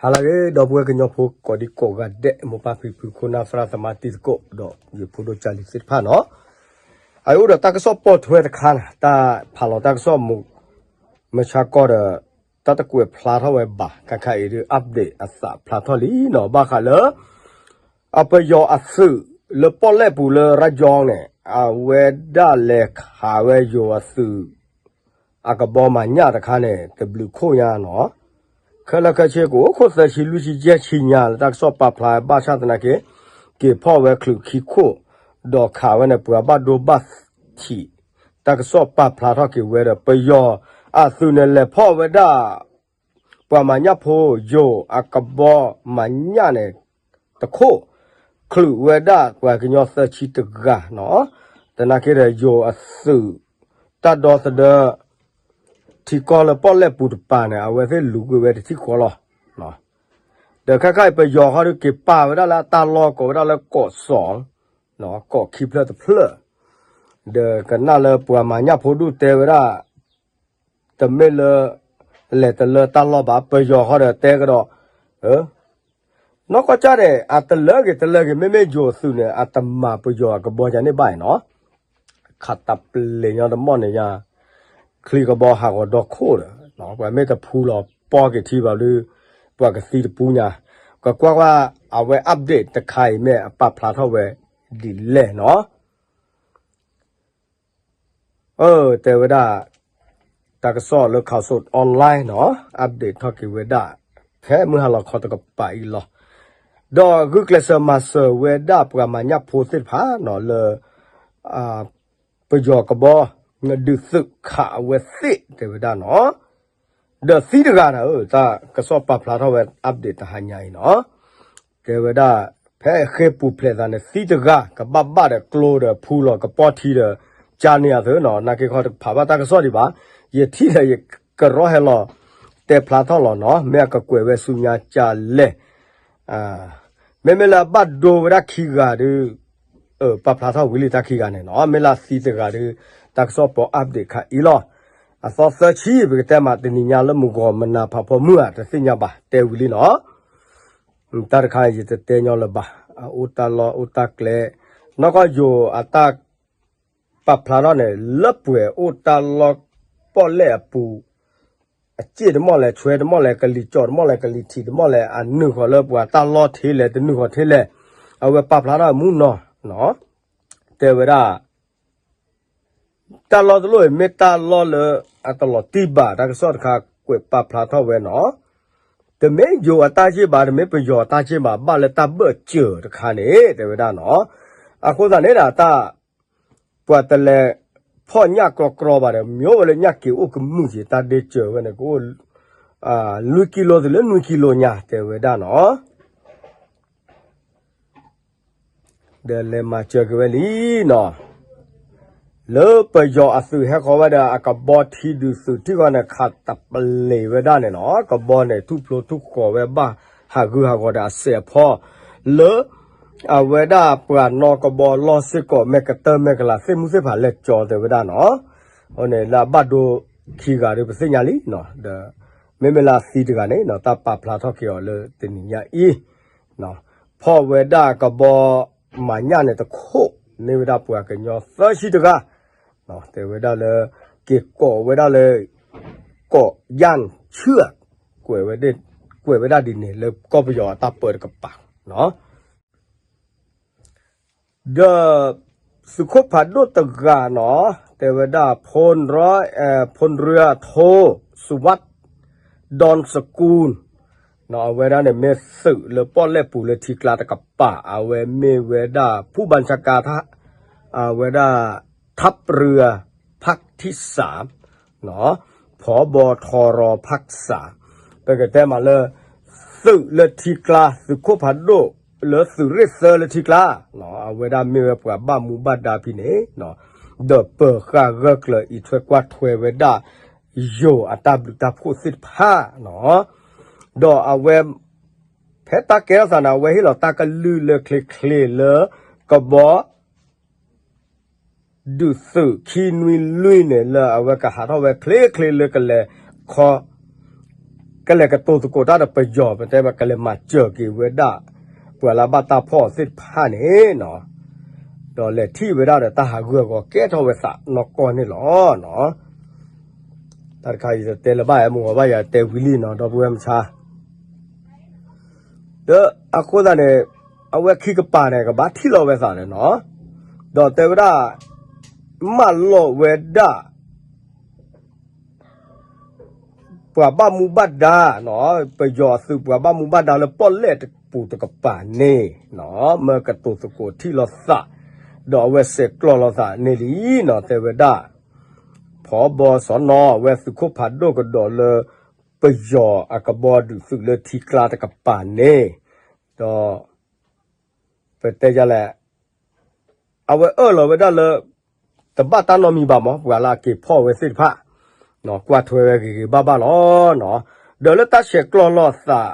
ဟါလၢအဂ့ၤ ဒီပုၢ်ဝဲၢ်ကညီဖိကိးဒံကိးဂၤဒဲး မိၢ်ပၢ်ဖံဖု ခိၣ်နၢ်သရၣ်သမါတံၤသကိး ဒီးယဖိဒိၣ်ကၢ်လံၤသ့ၣ်တဖၣ်နီၤ, အအိၣ်ဒီးတၢ်ကစီၣ်ပိာ်ထွဲတခါန့ၣ် တၢ်ဖးလီၤတၢ်ကစီၣ်မုၢ် မုၢ်ဆါကီၢ်ဒီး တၢ်တကွဲးဖျါထီၣ်ဝဲဘၣ် ခဲခါအံၤဒုး update အသးဖျါထီၣ်လံနီၤ, ဘၣ်ဃးလၢ အပယီၤအသုးလၢပီၣ်လဲၣ်ပူၤလၢ ရါကၠီန့ၣ် အဝဲဒၣ်လဲၤခးဝဲယိၤအသုး အကဘီမၤညၣ်တခါန့ၣ် တဘျုးခိၣ်ညါနီၤ, ခဲလၢာ်ခဲဆ့ကအိၣ်ခိၣ်သၢဆံလွံၢ်ဆံယဲၢ်ဆံညါလၢတၢ်ကစီၣ်ပာ်ဖျါဘၣ်ဆၣ်သနာ်က့ က့ၤဖီၣ်ဝဲချုးခံခိၣ် ဒီးခးဝဲန့ၣ် ပှၤဘၣ်ဒိဘၣ်ထံး တၢ်ကစီၣ်ပာ်ဖျါထီၣ်က့ၤဝဲဒီး ပယီၤအသုးန့ၣ်လဲၤဖီၣ်ဝဲဒၣ် ပှၤမၤညၣ်ဖိယိၤအကဘီမၤညၣ်န့ၣ် တခိၣ် ချုးဝဲဒၣ်ပှၤကညီသၢဆံတဂၤနီၤ, သနာ်က့ဒီးယိၤအသုး တၢ်ဒီသဒၢ ထံကီၢ်လၢပီၣ်လဲၣ်ပူၤတပၤန့ၣ် အဝဲသ့ၣ်လူၤကွံာ်ဝဲတထံၣ်ဃီလီၤ. ဒီးခဲခါအံၤပယီၤဃီဒုးက့ၤပာ်ဝဲဒၣ်လၢအတၢ်လီၢ်ကိးဝဲဒၣ်လၢကီးစီၤ ကီးခံဖျၢၣ်တဖျၢၣ်, ဒီးကနၣ်လၢပှၤမၤညၣ်ဖိဒုးတဲဝဲဒၣ် တမ့ၢ်လၢ လဲၤတလၢတၢ်လီၢ်ဘၣ် ပယီၤဃီဒီးတဲကဒီး နီၢ်ကီၢ်ကၢ်န့ၣ် အတလၢက့ၤတလၢက့ၤ မ့မ့ၢ်ယိၤအသုးန့ၣ် အတမၤပယီၤအကဘီယၤန့ၣ်ဘၣ်နီၤ, ခးတပျ့ၤညီတမီၢ်န့ၣ်ညါ, ချံကဘီဟးဂီၤဒီခိၣ်ဒီး ပှၤမ့ၢ်တဖူလီၤပီက့ၤထံဘၣ်ဒုး ပှၤကသံတပူညါ, ကကွၢ်ကွၢ် အဝဲ update တခါအံၤမ့ၢ်အပာ်ဖျါထီၣ်ဝဲဒ်လဲၣ်နီၤ အၢ တဲဝဲဒၣ် တၢ်ကစီၣ်လၢ Khaosod Online နီၤ update ထီၣ်က့ၤဝဲဒၣ် ဖဲမုၢ်ဟါလီၤခီတကပၤအံၤလီၤ. ဒီးဂုာ်ကျဲးစၢးမၤစၢၤဝဲဒၣ်ပှၤမၤညၣ်ဖိသ့ၣ်တဖၣ်နီၤ လၢ ပယီၤကဘီ ဒုးသုးခးအဝဲသ့ၣ် တဲဝဲဒၣ်နီၤ ဒီးသံတဂၤန့ၣ် တၢ်ကစီၣ်ပာ်ဖျါထီၣ်ဝဲ update တဟါညါအံၤနီၤ, တဲဝဲဒၣ် ဖဲအဃ့ပူၤဖျဲးသးန့ၣ် သံတဂၤ ကဘၣ်ဘၣ်ဒီးကျိဒီးဖူလီၤကပီၢ်ထံဒီး ကၢန့ၢ်အသုးနီၤ, နာ်က့ခီတဖးဘၣ်တၢ်ကစီၣ်ဒံးဘၣ်, ယထံၣ်ဒီးယကရီဟဲလီၤ တဲဖျါထီၣ်လီၤနီၤ, မ့ၢ်အကကွဲးဝဲဆူညါကၢလဲၣ် မ့မ့ၢ်လၢအဘၣ်ဒိဝဲဒၣ်ခံဂၤဒီး ပာ်ဖျါထီၣ်ဝံၤလံတၢ်ခံဂၤန့ၣ်နီၤ, မ့ၢ်လၢအသံတဂၤဒီး တၢ်ကစီၣ်ပိာ် update ခါအံၤလီၤ. အသီသၢဆံ ပကတဲမးတနံၤညါလၢမုၢ်ဂီၤမနၤဖးဖီမုၢ်ဧါ တသ့ၣ်ညါဘၣ် တဲဝံၤလံနီၤ. တၢ်တခါယတတဲညီလၢၤဘၣ်, အအိၣ်တၢ်လီၢ်အိၣ်တၢ်ကျဲ, နီၢ်ကီၢ်ယိၤအတၢ် ပာ်ဖျါထီၣ်န့ၣ် လၢပှဲၤအိၣ်တၢ်လီၢ်ပီၣ်လဲၣ်အပူၤ အစ့ၣ်တမီၢ်လဲၣ် ဆွဲတမီၢ်လဲၣ် ကလံၤကၠီၣ်တမီၢ်လဲၣ် ကလံၤထံးတမီၢ်လဲၣ် အနုာ်ဃီၤလၢပှၤတၢ်လီၢ်ထဲလဲၣ် တနုာ်ဃီၤထဲလဲၣ်, အဝဲပာ်ဖျါထီၣ်မူနီၤ တဲဝဲဒၣ် တၢ်လီၢ်တလီၢ်အံၤ မ့ၢ်တၢ်လီၢ်လၢအတလီၤတံၢ်ဘၣ် တၢ်ကစီၣ်တခါကွဲးပာ်ဖျါထီၣ်ဝဲနီၤ, တမ့ၢ်ယိၤအတၢ်စ့ၣ်ဘၣ် တမ့ၢ်ပယီၤအတၢ်စ့ၣ်ဘၣ် ဘၣ်လၢတၢ်ဘၢၣ်စၢၤတခါန့ၣ် တဲဝဲဒၣ်နီၤ, အဃိသတးန့ၣ်ဒီးတၢ် ပှၤတလဲၤဖီၣ်ညၣ်ကြီကြီဘၣ်ဒီး မ့ၢ်အိၣ်ဝဲလၢညၣ်က့ၤအိၣ်ကမုာ်က့ၤ တၢ်ဒ့စၢၤဝဲန့ၣ် ကအိၣ် လွံၢ်ကံလိတုၤလၢနွံကံလိညါ တဲဝဲဒၣ်နီၤ ဒီးလဲၤမၤစၢၤက့ၤဝဲလံနီၤ, လၢပယီၤအသုးဟဲဃီၤဝဲဒီး အကဘီထံဒုးသုးထံၣ်ဃီန့ၣ် ခးတပလ့ၤဝဲဒၣ်န့ၣ်နီၤ, ကဘီန့ၣ်ထူၣ်ဖျိထူၣ်ဃီၤဝဲဘၣ်ဟးဂူာ်ဟးဂီၤဒီးအစဲးအဖီ လၢ အဝဲဒၣ်ပှၤနီၣ်ကဘီလီၢ်စ့ၢ်ကီး မဲာ်ကတၢၢ်မဲာ်ကလၤသ့ၣ်မုၢ်သ့ၣ်ဖးလဲၤကၠီတဲဝဲဒၣ်နီၤ, အဃိန့ၣ်လၢအဘၣ်ဒိခံဂၤဒီးပသ့ၣ်ညါလံနီၤ, ဒီးမ့မ့ၢ်လၢအသံတဂၤန့ၣ်နီၤ တၢ်ပာ်ဖျါထီၣ်က့ၤအီၤလၢတနံၤညါအံၤ ဖီၣ်ဝဲဒၣ်ကဘီမၤညၣ်န့ၣ်တခိၣ် မ့ၢ်ဝဲဒၣ်ပှၤကညီသၢဆံတဂၤ တဲဝဲဒၣ်လၢ က့ၤကိးဝဲဒၣ်လၢ ကိးယၢ်ဆၢၣ် ကွဲးဝဲဒၣ်ဒ်န့ၣ်လၢကီၢ်ပယီၤအတၢ်ပၢတကပၤ ဒီး သုးခိၣ်ဖးဒိၣ်တဂၤနီၤ တဲဝဲဒၣ် ဖိၣ်ရၢထိ စူဝၣ် ဒွန်စကူၣ် အဝဲဒၣ်န့ၣ်မ့ၢ်သုးလၢပီၣ်လဲၣ်ပူၤလၢထံကျါတကပၤ အဝဲမ့ၢ်ဝဲဒၣ် ဖူၣ်ဘၣ်ဆၣ်ကါ အဝဲဒၣ် ထပ်ပရၢ ဖၣ်ထံၣ်စၣ် ဖီဘီထီရီဖၣ်စၣ် ပကတဲမးလၢ သုးလၢထံကျါ သုးခိၣ်ဖးဒိၣ်လၢသုးရ့ၣ်သၢလၢထံကျါ အဝဲဒၣ်မ့ၢ်ဝဲပှၤဘၣ်မူဘၣ်ဒါဖဲန့ၣ် ဒီးပၢၤဃာ်ဂၢၢ်ကျၢၤအံးထွဲကွၢ်ထွဲဝဲဒၣ် ယိၤအတၢ်ဘျုးတၢ်ဖှိၣ်သ့ၣ်တဖၣ် ဒီးအဝဲ ဖဲတၢ်ကဲထီၣ်သးန့ၣ် အဝဲဟ့ၣ်လီၤတၢ်ကလုၢ်လၢချ့ချ့လၢ ကဘီ ဒုးသုးခံနွံလွံၢ်န့ၣ် လၢအဝဲကဟးထီၣ်ဝဲချ့ချ့လၢကလဲၤခီ ကလဲၤကတိၤသကိးတၢ်ဒီးပယီၤ ပတဲဘၣ်ကလဲၤမၤစၢၤက့ၤဝဲဒၣ် ပှၤလၢအဘၣ်တၢ်ဖီၣ်သ့ၣ်တဖၣ်န့ၣ်နီၤ, ဒီးလဲၤထံၣ်ဝဲဒၣ်ဒီးတၢ်ဟးဂူာ်အဂီၤကဲထီၣ်ဝဲသးနီၢ်ကီၢ်န့ၣ်လီၤနီၤ. တၢ်တခါအံၤတဲလၢၤဘၣ် အဲၣ်မုၢ်ဂီၤဘၣ်ယၤတဲဝံၤလံနီၤ ဒီပုၢ်ဝဲၢ်မုၢ်ဆါ ဒီးအဃိသတးန့ၣ် အဝဲခံကပၤန့ၣ် ကဘၣ်ထံၣ်လီၤဝဲသးန့ၣ်နီၤ, ဒီးတဲဝဲဒၣ် မၢလီၤဝဲဒၣ် ပှၤဘၣ်မူဘၣ်ဒါနီၤ, ပယီၤအသုးပှၤဘၣ်မူဘၣ်ဒါလၢပီၣ်လဲၣ်တပူၤတကပၤန့ၣ်နီၤ, မၢကတိၤသကိးထံၣ်လိာ်သး, ဒီးအဝဲဆဲးကျိးလိာ်သးန့ၣ်လံနီၤ, တဲဝဲဒၣ် ဖီဘီစီၢ်နီၤ အဝဲသုးခိၣ်ဖးဒိၣ်ကဒီးလၢ ပယီၤအကဘီဒုးသုးလၢထံကျါတကပၤန့ၣ်, ဒီး ပတဲယလဲၣ်, အဝဲအၢၣ်လီၤဝဲဒၣ်လၢ တဘၣ်တၢ်နီတမံၤဘၣ်မး ပှၤလၢအက့ၤဖီၣ်ဝဲသ့ၣ်တဖၣ်, ကွၢ်ထွဲဝဲဂ့ၤဂ့ၤဘၣ်ဘၣ်လီၤနီၤ. ဒီးလၢတၢ်ဆဲးကျိးလိာ်သး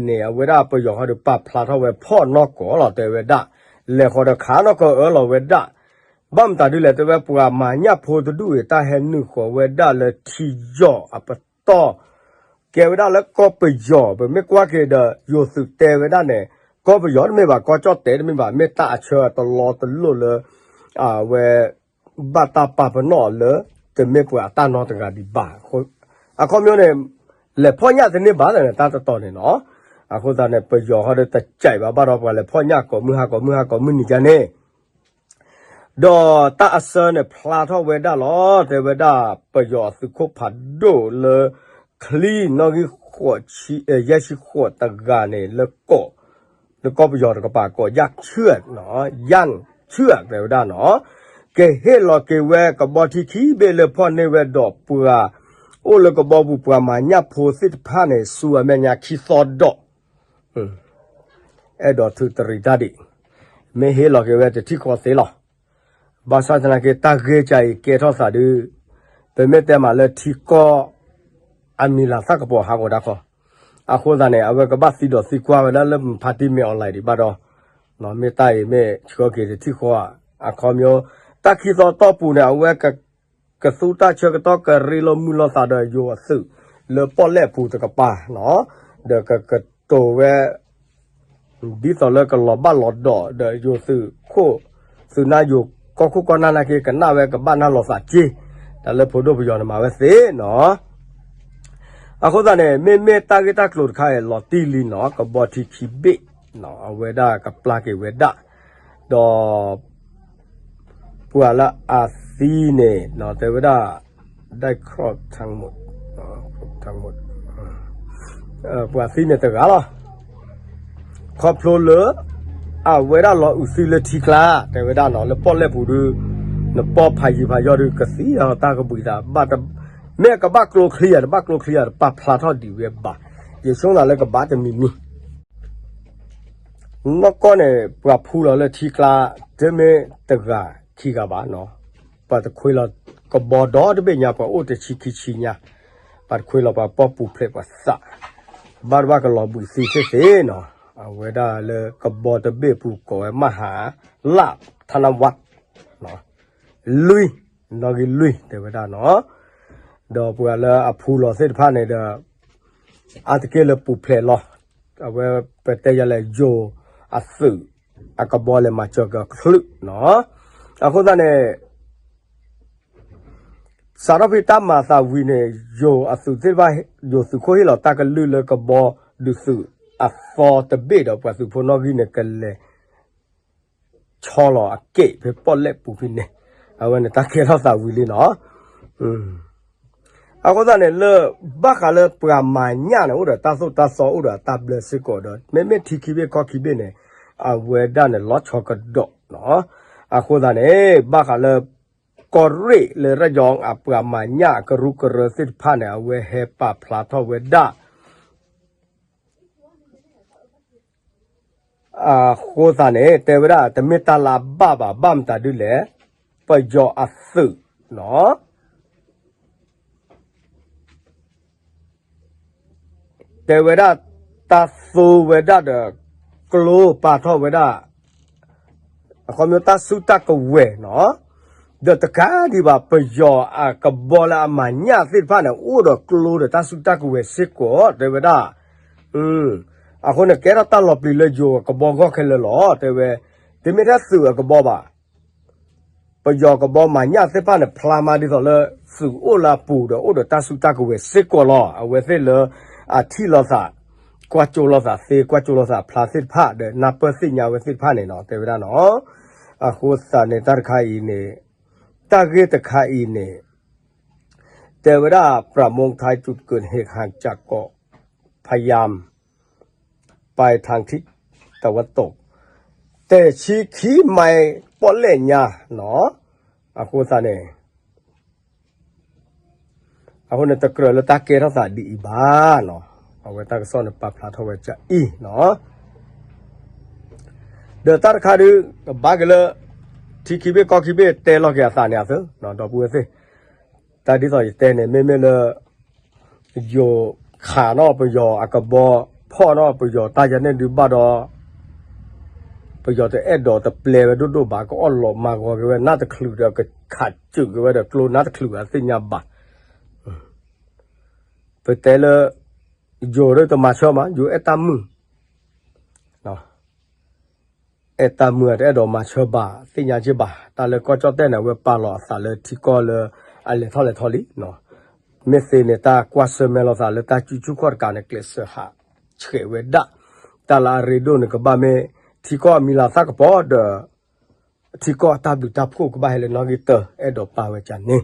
န့ၣ် အဝဲဒၣ်ပယီၤဃီဒီးပာ်ဖျါထီၣ်ဝဲဖီၣ်နီၢ်ကီၢ်လီၤ တဲဝဲဒၣ်, လဲၤဃီဒီးခးနီၢ်ကီၢ်အၢၣ်လီၤဝဲဒၣ်, ဘၣ်မတၤဒ်လဲၣ် တဲဝဲပှၤမၤညၣ်ဖိတဒူၣ်အံၤ တၢ်ဟဲနုာ်ဃီၤဝဲဒၣ်လၢထံယီၤအပတီၢ် ကဲဝဲဒၣ်လၢကီၢ်ပယီၤ ပမ့ၢ်ကွၢ်က့ၤဒီး ယိၤသုးတဲဝဲဒၣ်န့ၣ် ကီၢ်ပယီၤတမ့ၢ်ဘၣ် ကီၢ်ကၠီၣ်တဲာ်တမ့ၢ်ဘၣ် မ့ၢ်တၢ်အဆၢအတလီတလိၣ်လၢ အဝဲ ဘၣ်တၢ်ပာ်ပနီၣ်အီၤလၢ တမ့ၢ်ပှၤအတၢ်နီတဂၤဒံးဘၣ်. အခီပညီန့ၣ် လဲၤဖီၣ်ညၣ်တန့ၢ်ဘၣ်န့ၣ် တၢ်တတီၤန့ၣ်နီၤ. အဃိသတးန့ၣ် ပယီၤဃီဒီးတစဲးဘၣ်ဘၣ်ဒီး ပှၤလဲၤဖီၣ်ညၣ်ကိးမုၢ်ဟါကိးမုၢ်ဟါကိးမုၢ်နံၤကန့ၣ် ဒီးတၢ်အဆၢန့ၣ်ဖျါထီၣ်ဝဲဒၣ်လီၤ တဲဝဲဒၣ် ပယီၤအသုးခိၣ်ဖးဒိၣ်လၢ ချံနီၣ်ဂံၢ်ဃိးဆံ ယဲၢ်ဆံဃိးတဂၤန့ၣ် လၢကီၢ် လၢကီၢ်ပယီၤတကပၤကိး ယၣ်ဆၢၣ်နီၤ ယၣ်ဆၢၣ်တဲဝဲဒၣ်နီၤ ကဟ့ၣ်လီၤက့ၤဝဲကဘီထံခံဘ့ၣ်လၢဖီၣ်န့ၢ်ဝဲဒီးပှၤ အိၣ်လၢကဘီပူၤပှၤမၤညၣ်ဖိသ့ၣ်တဖၣ်န့ၣ် ဆူအမဲာ်ညါခံသီဒီး အဲၣ်ဒိးထုးတရံးတၢ်ဒံး, မ့ၢ်ဟ့ၣ်လီၤက့ၤဝဲတထံၣ်ဃီသ့လီၤ. ဘၣ်ဆၣ်သနာ်က့ တၢ်ဂ့ၢ်ကါအံၤကဲထီၣ်သးဒုး ပမ့ၢ်တဲမးလၢထံကီၢ် အမံၤလၤသၣ်ကပီၤဟးဂီၤဒၣ်ခီ, အဃိသတးန့ၣ် အဝဲကဘၣ်သံဒီးသံကွၢ်ဝဲဒၣ်လၢ ဖါတံၢ်မ့ၢ် online ဒံးဘၣ်ဒီး မ့ၢ်တၢ်အံၤမ့ၢ်ဆှၢက့ၤတထံၣ်ဃီဧါ, အခီပညီ တၢ်ခံသီတီၢ်ပူၤန့ၣ် အဝဲ ကသူတၢ်ဆၢကတီၢ်ကရ့လိာ်မုာ်လိာ်သးဒီးယိၤအသုး လၢပီၣ်လဲၣ်ပူၤတကပၤနီၤ, ဒီးကကတိၤဝဲ ဒ်သိးလၢကလီၤဘၣ်လီၤဒီး ဒီးယိၤသုးခိၣ် သုးနၢ်ယိၤကီၢ်ခိၣ်ကီၢ်နၢ်နာ်က့ ကနၣ်ဝဲကဘၣ်နၢ်လီၤသးက့, တၢ်လၢဖိဒိၣ်ပယီၤန့ၣ်မၤဝဲသ့နီၤ. အဃိသတးန့ၣ် မ့မ့ၢ်တၢ်ဂ့ၢ်တၢ်ကျိၤတခါအံၤ လီၤတံၢ်လံနီၤ ကဘီထံခံဘ့ၣ်နီၤ အဝဲဒၣ်ကပျၢ်က့ၤဝဲဒၣ်, ဒီး ပှၤလၢအသံန့ၣ်နီၤ တဲဝဲဒၣ် ได้ครบทั้งหมด ทั้งหมด ပှၤသံန့ၣ်တဂၤလီၤ. ခီဖျိလၢ အဝဲဒၣ်လီၤအုးသံလၢထံကျါ တဲဝဲဒၣ်နီၤ လၢပီၣ်လဲၣ်ပူၤဒုး နပီၣ်ဖးယံၤဖးယီၤဒုး ကသံအီၤတၢ်ကဘှံးသး မ့ၢ်ကဘၣ်ကျိချံဧါ တဘၣ်ကျိချံဧါ တပာ်ဖျါထီၣ်ဒံးဝဲဘၣ်. ယဆိကမိၣ်လၢကဘၣ်တမံၤမံၤ နီၢ်ကီၢ်န့ၣ် ပှၤဖူလီၤလၢထံကျါ တမ့ၢ်တဂၤခံဂၤဘၣ်နီၤ, ပှၤတခွ့လီၤကဘီဒီတဘ့ၣ်ညါ ပှၤအိၣ်တဆံခံဆံညါ, ပှၤတခွ့လီၤပှၤပီၣ်ပူၤဖျဲးပှၤသး, ဘၣ်တဘၣ်ကလီၤဘှံးသံသ့ၣ်သ့ၣ်နီၤ, အဝဲဒၣ်လၢကဘီတဘ့ၣ်ပူၤကိးဝဲ မဟါလၢ် ထနဝး လွံၢ်, နီၣ်ဂံၢ်လွံၢ် တဲဝဲဒၣ်နီၤ, ဒီးပှၤလၢအဖူလီၤသ့ၣ်တဖၣ်န့ၣ်ဒီး အါတက့ၢ်လၢပူၤဖျဲးလီၤ, အဝဲပတဲယၤလဲၣ်ယိၤအသုး အကဘီလဲၤမၤစၢၤကချုးနီၤ, အဃိသတးန့ၣ် စးထီၣ်ဖဲတၢ်မၤသးဝံၤန့ၣ် ယိၤအသုးသ့ၣ်တဖၣ် ယိၤသုးခိၣ်ဟ့ၣ်လီၤတၢ်ကလုၢ်လၢကဘီဒုးသုးအသီတဘ့ၣ်ဒီး ပှၤသုးဖိနီၣ်ဂံၢ်န့ၣ် ကလဲၤ ဆီလီၤအက့ၢ်ဖဲပီၣ်လဲၣ်ပူၤဖဲန့ၣ်, အဝဲန့ၣ်တၢ်ကဲထီၣ်သးဝံၤလံနီၤ. အဃိသတးန့ၣ်လၢ ဘၣ်ဃးလၢပှၤမၤညၣ်န့ၣ် အိၣ်ဒီးတၢ်သိၣ်တၢ်သီအိၣ်ဒီးတၢ်ဘျၢစ့ၢ်ကီးဒီး မ့မ့ၢ်ထံခံဘ့ၣ်ကီၢ်ခံဘ့ၣ်န့ၣ် အဝဲဒၣ်န့ၣ်လီၤဆီကဒီးနီၤ. အဃိသတးန့ၣ် ဘၣ်ဃးလၢ ကီၢ်ရ့ၣ်လၢရယီၤအပှၤမၤညၣ်အကရူၢ်ကရၢသ့ၣ်တဖၣ်န့ၣ် အဝဲဟဲပာ်ဖျါထီၣ်ဝဲဒၣ် အဃိသတးန့ၣ် တဲဝဲဒၣ် တမ့ၢ်တၢ်လၢအဘၣ်ဘၣ် ဘၣ်မတၤဒ်လဲၣ်, ပယီၤအသုးနီၤ တဲဝဲဒၣ် တၢ်သိဝဲဒၣ်ဒီး ကျိပာ်ထီၣ်ဝဲဒၣ် အခီပညီတၢ်စုတၢ်ကဝဲၤနီၤ ဒီးတကးဒံးဘၣ် ပယီၤအကဘီလၢအမၤညၣ်သ့ၣ်တဖၣ်န့ၣ် အိၣ်ဒီးကျိဒီးတၢ်စုတၢ်ကဝဲၤစ့ၢ်ကီး တဲဝဲဒၣ်. အဃိန့ၣ်ကဲထီၣ်တၢ်လီၤပျံၤလၢယိၤအကဘီဂီၢ်ခဲလၢာ်လီၤ တဲဝဲ, တမ့ၢ်ထဲသုးအကဘီဘၣ်. ပယီၤကဘီမၤညၣ်သ့ၣ်တဖၣ်န့ၣ် ဖျါမးဒ်သိးလၢ သုးအိၣ်လၢအပူၤဒီးအိၣ်ဒီးတၢ်စုတၢ်ကဝဲၤစ့ၢ်ကီးလီၤ. အဝဲသ့ၣ်လၢ အထံၣ်လိာ်သး, ကွၢ်ကၠိလိာ်သးသ့, ကွၢ်ကၠိလိာ်သးဖျါသ့ၣ်တဖၣ်ဒီး နၢ်ပၢၢ်သ့ၣ်ညါဝဲသ့ၣ်တဖၣ်န့ၣ်နီၤ တဲဝဲဒၣ်နီၤ. အဃိသတးန့ၣ် တၢ်တခါအံၤန့ၣ်, တၢ်ဂ့ၢ်တခါအံၤန့ၣ် တဲဝဲဒၣ် ประมงไทยจุดเกิดเหตุห่างจากเกาะพะยาม ไปทางทิศตะวันตก တဲဆံခံမိုင် ပီၣ်လဲၣ်ညါနီၤ. အဃိသတးန့ၣ် အဃိန့ၣ် တကြၢးလၢတၢ်ကဲထီၣ်သးဒ်အံၤဘၣ်နီၤ. အဝဲတၢ်ကစီၣ်န့ၣ် ပာ်ဖျါထီၣ်ဝဲဒ်အံၤနီၤ. ဒီးတၢ်တခါဒုး ကဘၣ်က့ၤလၢ ထံခံဘ့ၣ်ကီၢ်ခံဘ့ၣ်တဲလီၤက့ၤအသးန့ၣ်အသိး ဒီပုၢ်ဝဲၢ်သ့ၣ်, တၢ်ဒ်သိးယတဲန့ၣ် မ့မ့ၢ်လၢ ယိၤခးနီၣ်ပယီၤအကဘီ ဖီၣ်နီၣ်ပယီၤတၢ်ယၤန့ၣ်ဒုးဘၣ်ဒီး ပယီၤတအဲၣ်ဒိးတပျဲဝဲဒိၣ်ဒိၣ်ဘၣ် ကအီၣ်လီၤမၤဂီၤက့ၤဝဲနၢ်တချုးဒီး ကခးစၢၤက့ၤဝဲဒီးကျိနၢ်တချုးအသ့ၣ်ညါဘၣ်. ပတဲလၢ ယိၤဒၣ်တမၤဆၢမး ယိၤအဲၣ်တၢ်မုာ် အဲၣ်တၢ်မုာ်အတအဲၣ်ဒိးမၤဆၢဘၣ် သ့ၣ်ညါက့ၤဘၣ် တၢ်လၢကီၢ်ကၠီၣ်တဲၣ်န့ၣ် အဝဲပာ်လီၤအသးလၢထံကီၢ်လၢ အလဲၤထီၣ်လဲၤထီလံ. မ့ၢ်သ့န့ၣ် တၢ်ကွၢ်ဆၢၣ်မဲာ်လိာ်သးလၢတၢ်စုဆူၣ်ခီၣ်တကးန့ၣ် ကျဲးစၢးဟးဆှဲးဝဲဒၣ် တၢ်လၢအရ့ဒိၣ်န့ၣ် ကဘၣ်မ့ၢ်ထံကီၢ်အမံၤလၤသၣ်ကပီၤဒီး ထံကီၢ်အတၢ်ဘျုးတၢ်ဖှိၣ်ကဘၣ်ဟဲလၢနီၣ်ဂံၢ်တၢ အဲၣ်ဒိးပာ်ဝဲကန့ၣ်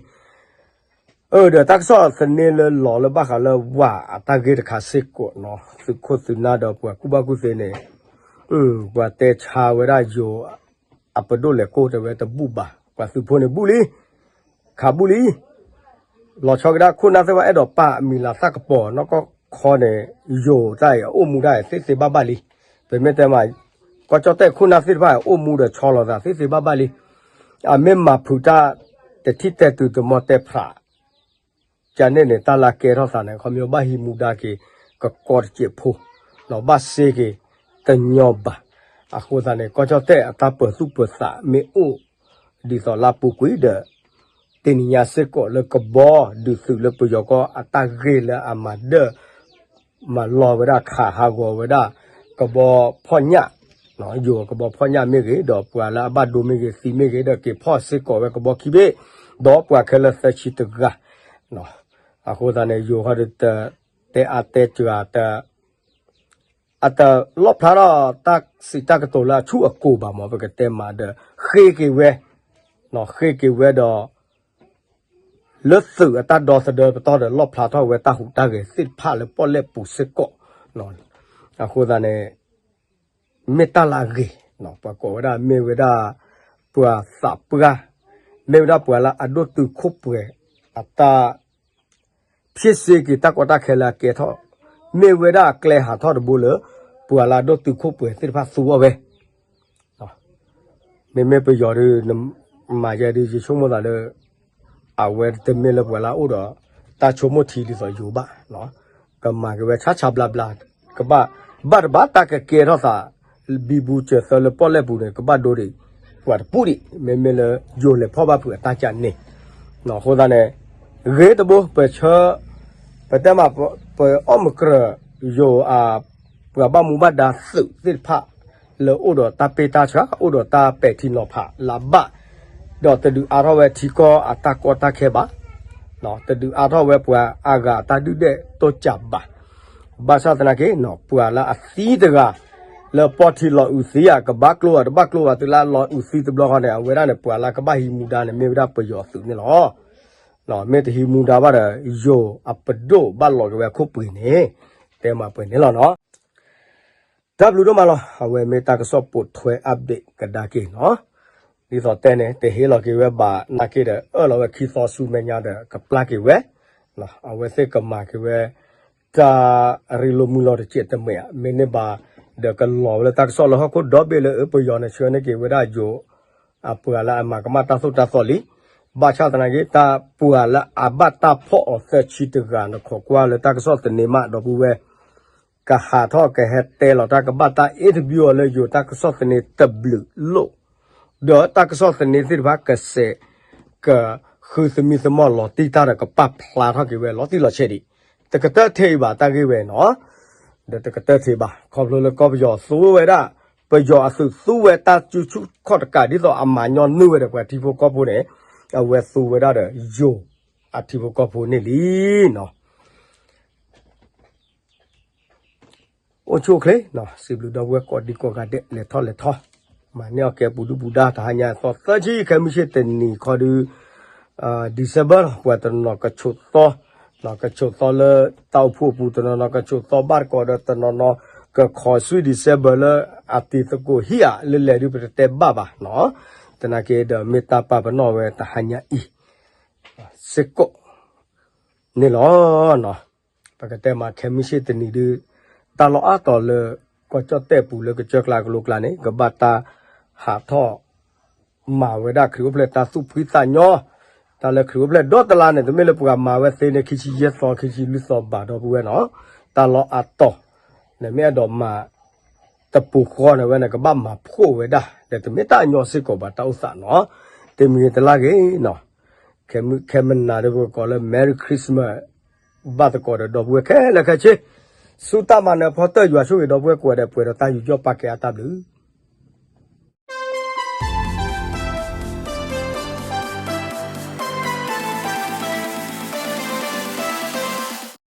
အၢဒီးတၢ်ကစီၣ်သန့လၢလီၤလၢဘၣ်ဃးလၢဝၤအတၢ်ဂ့ၢ်တခါစ့ၢ်ကီးနီၤ သုးခိၣ်သုးနၢ်ဒီးပှၤကူၣ်ဘၣ်ကူၣ်သ့န့ၣ် ပှၤတဲဆါဝဲဒၣ်ယိၤ အပဒိၣ်လဲၤကိၢ်တဲဝဲတဘူၣ်ဘၣ် ပှၤသုးဖိန့ၣ်ဘူၣ်လံ ခးဘူၣ်လံ လီၤဆီကဒါခိၣ်နၢ်သ့ၣ်တဖၣ်အဲၣ်ဒိးပာ်အမံၤလၤသၣ်ကပီၤနီၢ်ကီၢ်ခီန့ၣ် ယိၤတၢ်အံၤအအိၣ်မူဒၣ်အံၤသ့သ့ဘၣ်ဘၣ်လံ. ပမ့ၢ်တဲမး ကီၢ်ကၠီၣ်တဲၣ်ခိၣ်နၢ်သ့ၣ်တဖၣ်အံၤအိၣ်မူဒီးဆီလီၤသးသ့သ့ဘၣ်ဘၣ်လံ. အမ့ၢ်မၤဖုးတၢ်တထံၣ်တဲတုၤတမီၢ်တဲဖျး ကန့ၣ်န့ၣ်တၢ်လၢကဲထီၣ်သးန့ၣ် ခီဖျိဘၣ်ဟံးမူဒါက့ၤ ကကီတစဲးဖိ နီၤဘၣ်စ့က့ၤ တညီဘၣ်. အဃိသတးန့ၣ် ကီၢ်ကၠီၣ်တဲၣ်အတၢ်ပၢၤသူၣ်ပၢၤသးမ့ၢ်အိၣ် ဒ်သိးလၢအပူၤကွံာ်ဒီး တနံၤညါစ့ၢ်ကီးလၢကဘီဒုးသုးလၢပယီၤကီၢ်အတၢ်ဂ့ၢ်လၢအမၤဒၢၣ် မၤလီၤဝဲဒၣ်ခးဟးဂီၤဝဲဒၣ် ကဘီဖီၣ်ညၣ် ယိၤကဘီဖီၣ်ညၣ်မ့ၢ်ဂ့ၤ ဒီးပှၤလၢအဘၣ်ဒိမ့ၢ်ဂ့ၤသံမ့ၢ်ဂ့ၤ ဒီးက့ၤဖီၣ်စ့ၢ်ကီးဝဲကဘီခံဘ့ၣ် ဒီးပှၤခဲလၢာ်သၢဆံတဂၤ အဃိသတးန့ၣ် ယိၤဃီဒီးတတဲအါတဲစှၤ အတလီၣ်ဖျါထီၣ်တၢ်စံးတၢ်ကတိၤလၢအဆူၣ်အကိၤဘၣ်မး ပကတဲမးဒီး ဃ့က့ၤဝဲ ဃ့က့ၤဝဲဒီး လၢသုးအတၢ်ဒီသဒၢပတီၢ်ဒီး လီၣ်ဖျါထီၣ်ဝဲတၢ်ဟူးတၢ်ဂဲၤသ့ၣ်တဖၣ်လၢပီၣ်လဲၣ်ပူၤစ့ၢ်ကီး အဃိသတးန့ၣ် မ့ၢ်တၢ်လၢအဂ့ၤ ပှၤကိးဝဲဒၣ်မ့ၢ်ဝဲဒၣ် ပှၤသးပှၢ် မ့ၢ်ဝဲဒၣ်ပှၤလၢအဒိၣ်တုာ်ခိၣ်ပှဲၤအတၢ် ဖျ့စ့က့ၤတၢ်ကီတၢ်ခဲလၢအကဲထီၣ် မ့ၢ်ဝဲဒၣ်အကျဲဟးထီၣ်တဘိလၢ ပှၤလၢအဒိၣ်တုာ်ခိၣ်ပှဲၤသ့ၣ်တဖၣ်သူအီၤဝဲ မ့မ့ၢ်ပယီၤဒုး နမၤယဲဒုး ယဆိကမိၣ်သးလၢ အဝဲတမ့ၢ်လၢပှၤလၢအအိၣ်ဒီး တၢ်ဆိကမိၣ်ထံဒ်သိးယိၤဘၣ် ကမၤက့ၤဝဲဆါဆါဘျါဘျါ ကဘၣ် ဘၣ်တဘၣ်တၢ်ကကဲထီၣ်သး ဘံဘူစၢၤသၢလၢပီၣ်လဲၣ်ပူၤန့ၣ် ကဘၣ်ဒိဒံး ပှၤတပူၤဒံး မ့မ့ၢ်လၢယိၤလဲၤဖီၣ်ဘၣ်ဖုးအတၢ်ကန့ၣ် အဃိသတးန့ၣ် ဂ့ၤတဘိ ပဆၢ ပတဲမး ပအီၣ်မုၢ်ကြၢး ယိၤအ ပှၤဘၣ်မူဘၣ်ဒါသုးသ့ၣ်တဖၣ် လၢအိၣ်ဒီးတၢ်ပ့ၢ်တၢ်ဆှး အိၣ်ဒီးတၢ်ပဲာ်ထံနီၤဖးလၢအဘၣ် ဒီးတဒုးအါထီၣ်ဝဲထံကီၢ်အတၢ်ကီတၢ်ခဲဘၣ် တဒုးအါထီၣ်ဝဲပှၤအါဂၤအတၢ်ဒုၣ်ဒွဲၣ်တိစၢ်ဘၣ် ဘၣ်ဆၣ်သနာ်က့ ပှၤလၢအသံတဂၤ လၢပီၢ်ထံလီၤအုးသံဧါ ကဘၣ်ကျိဧါ တဘၣ်ကျိဘၣ် တုၤလၢအလီၤအုးသံတဘျီဃီန့ၣ် အဝဲဒၣ်န့ၣ် ပှၤလၢကဘၣ်ဟံးမူဒါန့ၣ် မ့ၢ်ဝဲဒၣ်ပယီၤသုးန့ၣ်လီၤ. မ့ၢ်တဟံးမူဒါဘၣ်ဒီး ယိၤအပဒိၣ်ဘၣ်လီၤက့ၤဝဲအခိၣ်ပှ့ၤန့ၣ် တဲမးပှဲၤန့ၣ်လီၤနီၤ. တၢ်ဘျုးဒိၣ်မးလီၤ. အဝဲမ့ၢ်တၢ်ကစီၣ်ပိာ်ထွဲ update ကဒါက့ၤနီၤ. ဒ်သိးတဲန့ၣ် တဟ့ၣ်လီၤက့ၤဝဲဘၣ်နာ်က့ဒီး အၢၣ်လီၤဝဲခံသီဆူမဲာ်ညါဒီး ကပျၢ်က့ၤဝဲ အဝဲသ့ၣ်ကမၤက့ၤဝဲ တၢ်ရ့လိာ်မုာ်လိာ်တစဲးတမဲာ် မ့ၢ်န့ၢ်ဘၣ် ဒီးကလီၤဝဲလၢတၢ်ကစီၣ်လၢဟီၣ်ခိၣ်ဒီဘ့ၣ်လၢ အၢ ပယီၤန့ၣ် ဆှၢန့ၢ်က့ၤဝဲဒၣ်ယိၤ အပှၤလၢအမၤကမၣ်တၢ်သိၣ်တၢ်သီလံ. ဘၣ်ဆၣ်သနာ်က့ တၢ်ပှၤလၢအဘၣ်တၢ်ဖီၣ်အီၤသၢဆံတဂၤ နခိးကွၢ်လၢတၢ်ကစီၣ်သန့မး ဒီပုၢ်ဝဲၢ် ကဟးထီၣ်ကဟဲတဲလီၤတၢ်ကဘၣ်တၢ် interview အီၤလၢယိၤတၢ်ကစီၣ်သန့တဘျုးလိၣ် ဒီးတၢ်ကစီၣ်သန့သ့ၣ်တဖၣ်ကစဲး ကဃုသမံသမိးလီၤတံၢ်တၢ်ဒီးကပာ်ဖျါထီၣ်က့ၤဝဲလီၤတံၢ်လီၤဆဲးဒံး, တကတၢၢ်ထဲအံၤဘၣ်တၢ်ဂ့ၢ်ဝဲနီၤ, ဒီးတကတၢၢ်ထဲဘၣ် ခီဖျိလၢကီၢ်ပယီၤသူဝဲဒၣ်, ပယီၤအသုးသူဝဲတၢ်စုဆူၣ်ခီၣ်တကးဒ်သိးအမၤညီနုၢ်ဝဲဒီးပှၤထံဖိကီၢ်ဖိန့ၣ်, အဝဲသူဝဲဒၣ်ဒီးယိၤအထံဖိကီၢ်ဖိန့ၣ်လံနီၤ. အိၣ်ဆူၣ်အိၣ်ချ့, စံးဘျုးဒီပုၢ်ဝဲၢ်ကိးဒံကိးဂၤဒဲး လဲၤထီၣ်လဲၤထီ, မၤန့ၢ်အီၣ်ကဲပူၤဒုၣ်ပူၤဒါ တဟါညါသီသၢဆံ ခဲမုၢ်ဆ့ၣ်တနံၤခီဒု December လီၤ, ပှၤတနီၤနီၤကဆိးသီ, ကဆိးသီလၢတၢ်အိၣ်ဖှိၣ်အပူၤ, တနီၤနီၤကဆိးသီဘၣ်တကိးဒီး တနီၤနီၤကခိး sweet December လၢအတံၤသကိးဟံၣ်ဧါ လၢလဲၤဒုပတတဲဘၣ်ဘၣ်နီၤ, သနာ်က့ဒီးမ့ၢ်တၢ်ပာ်ပနီၣ်ဝဲတဟါညါအံၤ စ့ၢ်ကီးန့ၣ်လီၤ. ပကတဲမး ခဲမုၢ်ဆ့ၣ်တနံၤဒု တၢ်လီၢ်အါတီၤလၢ ကီၢ်ကၠီၣ်တဲၣ်ပူၤလၢကစၢၢ်ကျါကလိကျါန့ၣ် ကဘၣ်တၢ်ဟးထီၣ် မၤဝဲဒၣ်ခရံာ်အိၣ်ဖျဲၣ်တၢ်သူၣ်ဖှံသးညီ, တၢ်လၢခရံာ်အိၣ်ဖျဲၣ်ဒီတလါန့ၣ် တမ့ၢ်လၢပှၤမၤဝဲသ့န့ၣ် ခံဆံယဲၢ်သီ ခံဆံလွံၢ်သီဘၣ်ဒီပုၢ်ဝဲၢ်နီၤ, တၢ်လီၢ်အါတီၤ နမ့ၢ်အဲၣ်ဒိးမၤ တပူၤဃီန့ၣ်ဝဲန့ၣ် ကဘၣ်မၤဖှိၣ်ဝဲဒၣ် ဒီးတမ့ၢ်တၢ်ညီစ့ၢ်ကီးဘၣ်တၢ်အိၣ်သးနီၤ, တမံၤတလၢ်ဂ့ၤနီၤ, ခဲမုၢ်ခဲမနၤဒီးပကိးလၢ Merry Christmas ဘၣ်သကိးဒီးဒီပုၢ်ဝဲၢ်ခဲလၢာ်ခဲဆ့, ဆူတၢ်မၤနၢၤဖီတၢၢ်ယွၤဆိၣ်ဂ့ၤဒီပုၢ်ဝဲၢ်ကိးဂၤဒဲး ပှဲၤဒီးတၢ်ယူးယီၣ်ပာ်ကဲအါတၢ်ဘျုး